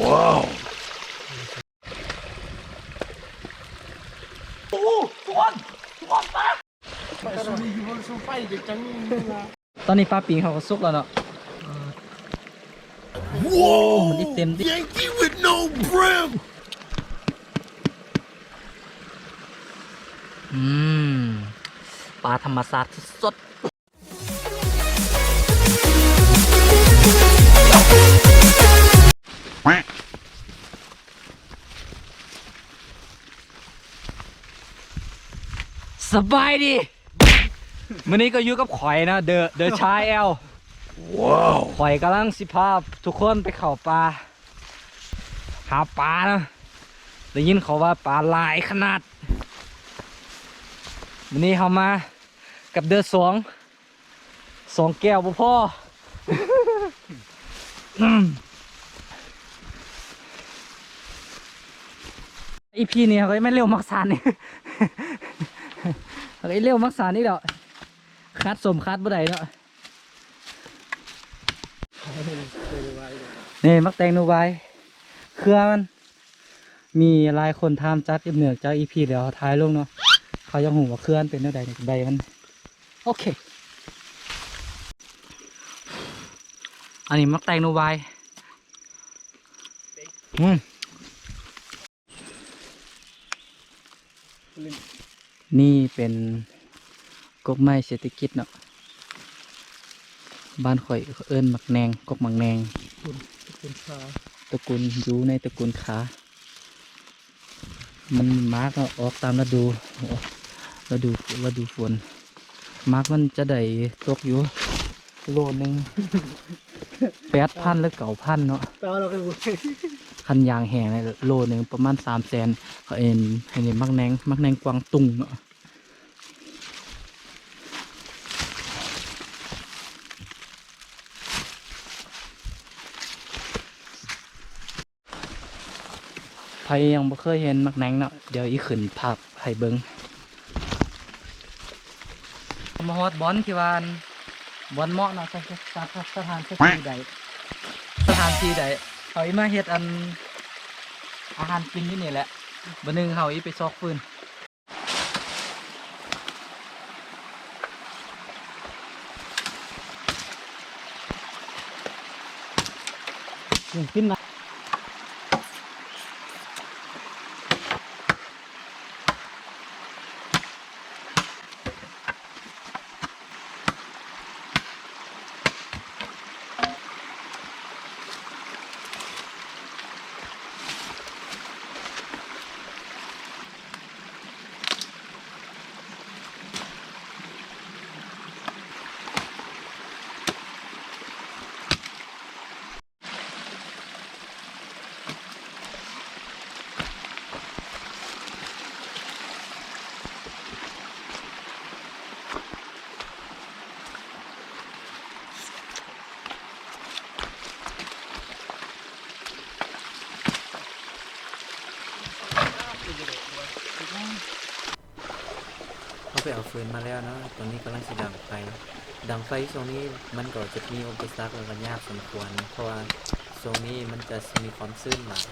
ວ້າວ ໂອ້ ທຸກຄົນ ທຸກຄົນ ມາ ຕອນນີ້ປາປິງເຮົາກໍສຸກແລ້ວເນາະ. ວ້າວ ມັນອີກເຕັມ Yankee with no brim ອືມ ປາທຳມະຊາດສົດໆ. ສະບາຍດີ ມື້ນີ້ກໍຢູ່ກັບຂ້ອຍນະ The The Child ວ້າວ ຂ້ອຍກຳລັງຊິພາທຸກຄົນໄປເຂົ້າປ່າ ຫາປານະ ໄດ້ຍິນເຂົາວ່າປາຫຼາຍຂະໜາດ. ມື້ນີ້ເຮົາມາກັບ The ສອງ ສອງແກ້ວບໍ່ພໍ. ອີພີນີ້ເຮົາກໍແມ່ນເລວມັກສານນີ້ ເຮົາກໍເລວມັກສານນີ້ແຫຼ້ວ ຂາດສົມຂາດບໍ່ໄດ້ເນາະ. ນີ້ໝາກແຕງນູວາຍ ເຄືອມັນ ມີຫຼາຍຄົນຖາມຈັກ ເນື່ອງຈາກອີພີແລ້ວເຮົາຖ່າຍລົງເນາະ ເຂົາຢາກຮູ້ວ່າເຄືອມັນເປັນແນວໃດ ໃບມັນ. ໂອເຄ ອັນນີ້ໝາກແຕງນູວາຍ ອືມ ນີ້ເປັນກົກໄມ້ເສດຖະກິດເນາະ ບ້ານຂ້ອຍເອີ້ນໝາກແໜງ ກົກໝາກແໜງ ຕະກູນ ຕະກູນຂາ ຕະກູນ ຢູ່ໃນຕະກູນຂາ. ມັນໝາກເນາະ ອອກຕາມລະດູ ລະດູ ລະດູຝົນ ໝາກມັນຈະໄດ້ຕົກຢູ່ໂລໜຶ່ງແປດພັນ ຫຼື ເກົ້າພັນເນາະ ຄັນຢາງແຫ້ງໂລໜຶ່ງປະມານສາມແສນ. ເຂົາເອີ້ນ ອັນນີ້ໝາກແໜງ ໝາກແໜງກວາງຕຸ້ງເນາະ. ໃຜຍັງບໍ່ເຄີຍເຫັນໝາກແໜງເນາະ ດຽວອີຂຶ້ນພາບໃຫ້ເບິ່ງ. ມາຮອດບ່ອນທີ່ວ່າ ບ່ອນເໝາະເນາະ ສະ ສະ ສະ ສະຖານທີ່ໃດ ສະຖານທີ່ໃດ ເຮົາອີມາເຮັດອັນ ອາຫານກິນຢູ່ນີ້ແຫຼະ ບາດໜຶ່ງເຮົາອີໄປຊອກຟືນ. ກິນນະ. ເຮົາໄປເອົາຟືນມາແລ້ວເນາະ ຕອນນີ້ກຳລັງຊິດັງໄຟ. ດັງໄຟຊ່ວງນີ້ມັນກໍຈະມີອຸປະສັກ ແລ້ວກໍຍາກສົມຄວນ ເພາະວ່າຊ່ວງນີ້ມັນຈະມີຄວາມຊື້ນຫຼາຍ.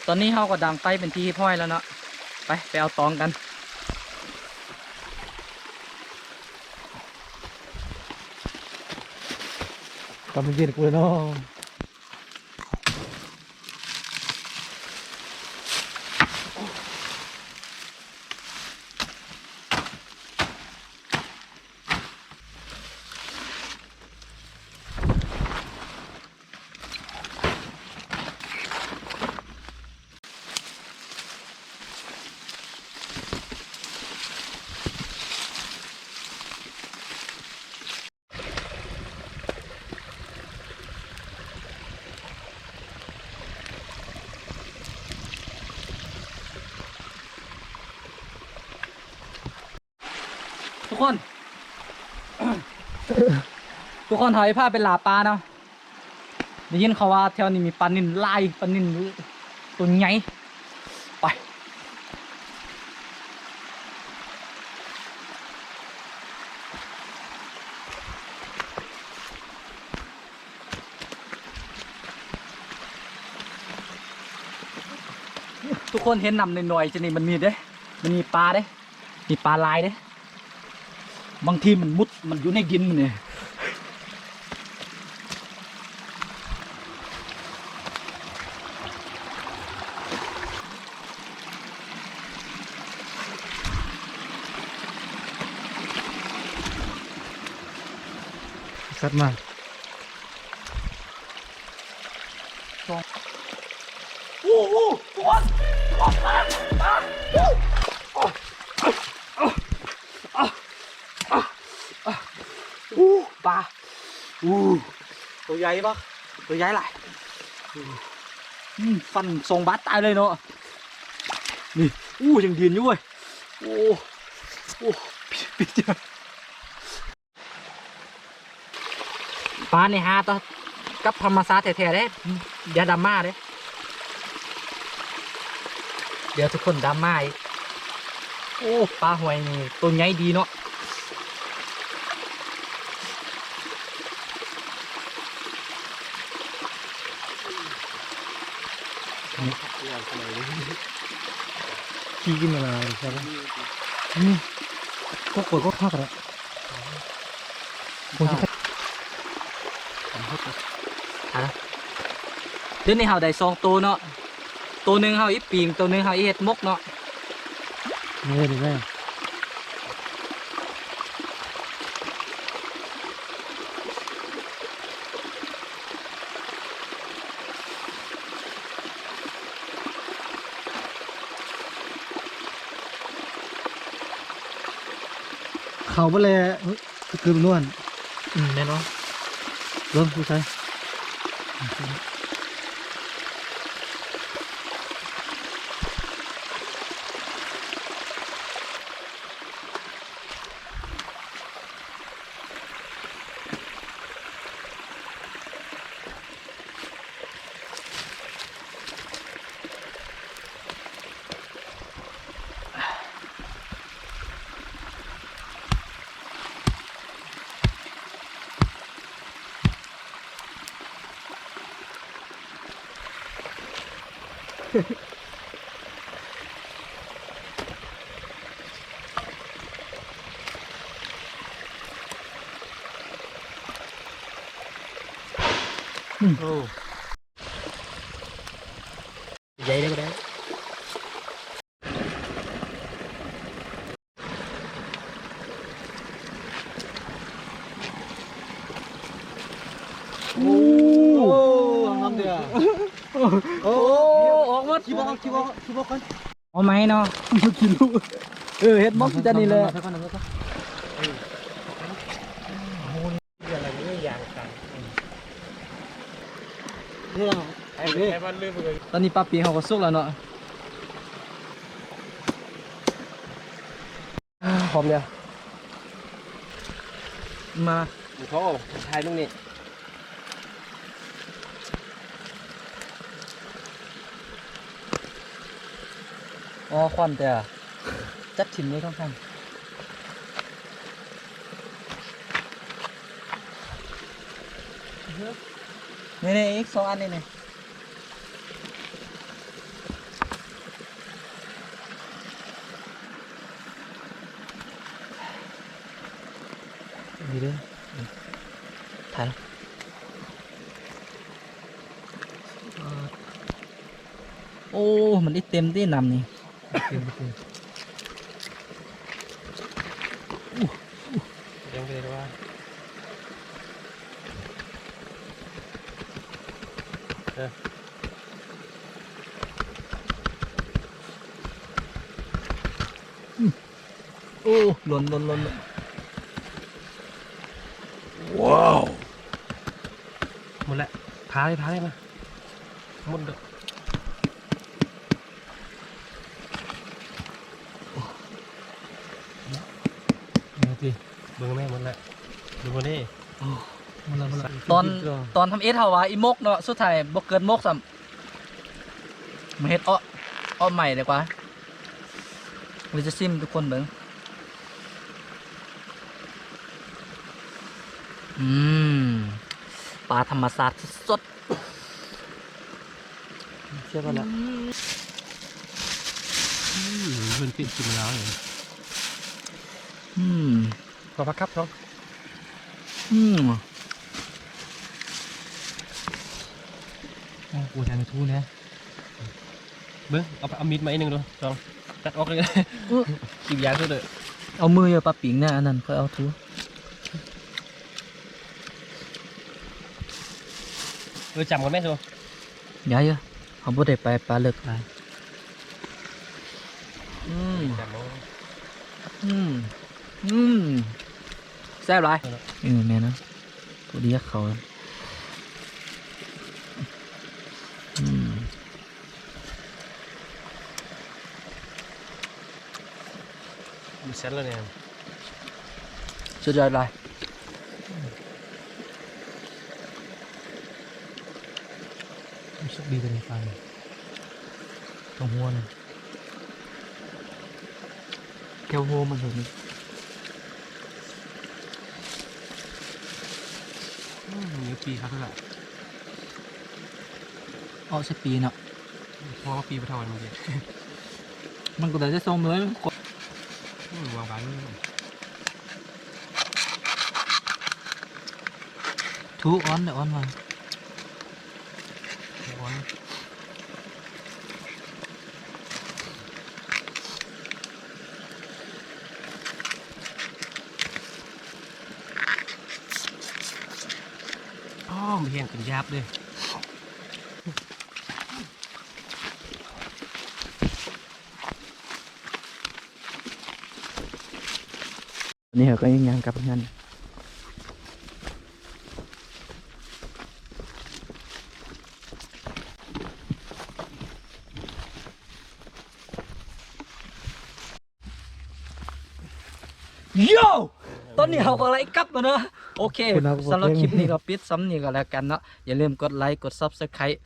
ຕອນນີ້ເຮົາກໍດັງໄຟເປັນທີ່ຮຽບຮ້ອຍແລ້ວເນາະ. ໄປ ໄປເອົາຕອງກັນ. ກຳເຢັນກູເນາະ. ຄົນ ທຸກຄົນ ເຮົາຊິພາໄປລ່າປາເນາະ. ໄດ້ຍິນເຂົາວ່າແຖວນີ້ມີປານິນຫຼາຍ ປານິນໂຕໃຫຍ່. ໄປ ທຸກຄົນເຫັນນ້ຳນ້ອຍໆຈັ່ງນີ້ ມັນມີເດ້ ມັນມີປາເດ້ ມີປາຫຼາຍເດ້. ບາງທີມັນມຸດ ມັນຢູ່ໃນດິນມັນນີ້. ສັດມາ ສອງ ໂອ້ໂຫ ທຸກຄົນ ທຸກຄົນ ປາ ປາ ໂອ້ ໂອ້ ໂອ້ ໂອ້ ໂອ້ ປາ ໂອ້ ໂຕໃຫຍ່ບັກ ໂຕໃຫຍ່ຫຼາຍ. ອືມ ຟັນສອງບາດຕາຍເລີຍເນາະ. ນີ້ ໂອ້ ຍັງດີ້ນຢູ່ເວີຍ. ໂອ້ ໂອ້ ປິດ ປິດ. ປານີ້ຫາຕໍ່ກັບທຳມະຊາດແທ້ໆເດ້ ຢ່າດຳມາເດ້. ດຽວທຸກຄົນດຳມາອີກ. ໂອ້ ປາຫ້ວຍນີ້ໂຕໃຫຍ່ດີເນາະ. ຂີ້ກິນມານານແລ້ວ ອືມ ກໍກົດກໍຄັກແລ້ວ. ໂອ້ຍ ດຽວນີ້ເຮົາໄດ້ສອງໂຕເນາະ ໂຕໜຶ່ງເຮົາອີ່ປີ້ງ ໂຕໜຶ່ງເຮົາອີ່ເຮັດໝົກເນາະ. ເອີ ດີແລ້ວ. ເຂົ້າບໍ່ແລ ຄືນວນ ອືມ ແມ່ນບໍ່ ເບິ່ງຢູ່ໃສ. ໂອ້ ໃຫຍ່ເດ້ ບໍ່ໄດ້. ໂອ້ ງາມເດີ້. ໂອ້ ອອກໝົດ ຄິດວ່າ ຄິດວ່າ ຄິດວ່າກ່ອນ ເອົາໃໝ່ເນາະ ກິນລູກ. ເອີ ເຮັດໝົກຢູ່ແຕ່ນີ້ແຫຼະ. ຕອນນີ້ປາປີເຮົາກໍສຸກແລ້ວເນາະ. ພ້ອມແລ້ວ ມາ ໂອ້ໂຫ ຖ່າຍລົງນີ້. ອໍ ຄວັນແຕ່ ຈັດຖິ້ມເລີຍ ທອງຄຳ. ນີ້ໆ ອີກສອງອັນນີ້ນີ້. ນີ້ເດີ ຖ່າຍ. ໂອ້ ມັນອີກເຕັມເດ້ນ້ຳນີ້. ເອີ ໂອ້ ຫຼົ່ນໆໆ ວ້າວ ໝົດແລ້ວ ພາເລີຍ ພາເລີຍ ມາ ໝົດເດີ. ນີ້ ເບິ່ງແມ່ ໝົດແລ້ວ ເບິ່ງບໍ່ເດ້. ໝົດແລ້ວ ໝົດແລ້ວ. ຕອນ ຕອນທຳອິດເຮົາວ່າອີໝົກເນາະ ສຸດທ້າຍບໍ່ເກີດໝົກຊ້ຳ. ມາເຮັດເອາະ ເອາະໃໝ່ດີກວ່າ ເຮົາຈະຊິມໃຫ້ທຸກຄົນເບິ່ງ. ອືມ ປາທຳມະຊາດສົດໆ. ເສຍໄປແລ້ວ. ອືມ ອືມ ເພິ່ນກິນກິນແລ້ວ. ອືມ ຂໍຜັກຄັບ ຊອງ. ອືມ ໂອ້ ກູຢາກໃຫ້ທູແດ່. ເບິ່ງ ເອົາ ເອົາມີດມາອີກໜຶ່ງດູ ຊອງ ຕັດອອກເລີຍ. ອື ກິນຢາກສຸດເດີ. ເອົາມືຢູ່ປາປິງນະ ອັນນັ້ນຄ່ອຍເອົາທູ. ເອີ ຈຳກ່ອນແມ່ ໂຊ. ຢ່າເດີ ເຮົາບໍ່ໄດ້ໄປປາເລິກຫຼາຍ. ອືມ ອືມ ອືມ ແຊບຫຼາຍ. ເອີ ແມ່ນນະ ພໍດີເຂົ້າ. ອືມ ມັນແຊບແລ້ວນີ້. ສຸດຍອດຫຼາຍ. ຮູ້ສຶກດີແຕ່ໃນປາກນີ້ ຕ້ອງຫົວນະ ແຖວຫົວມັນເຫັນ. ອືມ ມີປີຄັກແລ້ວ ເອາະໃສ່ປີເນາະ. ພໍມາປີບໍ່ເທົ່າກັນເມື່ອກີ້ ມັນກໍໄດ້ແຕ່ສອງໜ່ວຍ. ອືມ ຫວານໆ ທູອ່ອນ ອ່ອນວ່າ ອ່ອນ. ອ້ອ ແຮງຂຶ້ນຢາບເດ້. ນີ້ເຮົາກໍຍັງຍ່າງກັບເຮືອນ. ໂຢ ຕອນນີ້ເຮົາກໍໄລ່ກັບມາເນາະ. ໂອເຄ ສຳລັບຄລິບນີ້ກໍປິດສ່ຳນີ້ກໍແລ້ວກັນເນາະ. ຢ່າລືມກົດໄລ ກົດ Subscribe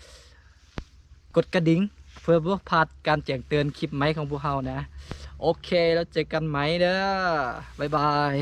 ກົດກະດິ່ງ ເພື່ອບໍ່ພາດການແຈ້ງເຕືອນຄລິບໃໝ່ຂອງພວກເຮົານະ. ໂອເຄ ແລ້ວເຈີກັນໃໝ່ເດີ ບາຍບາຍ.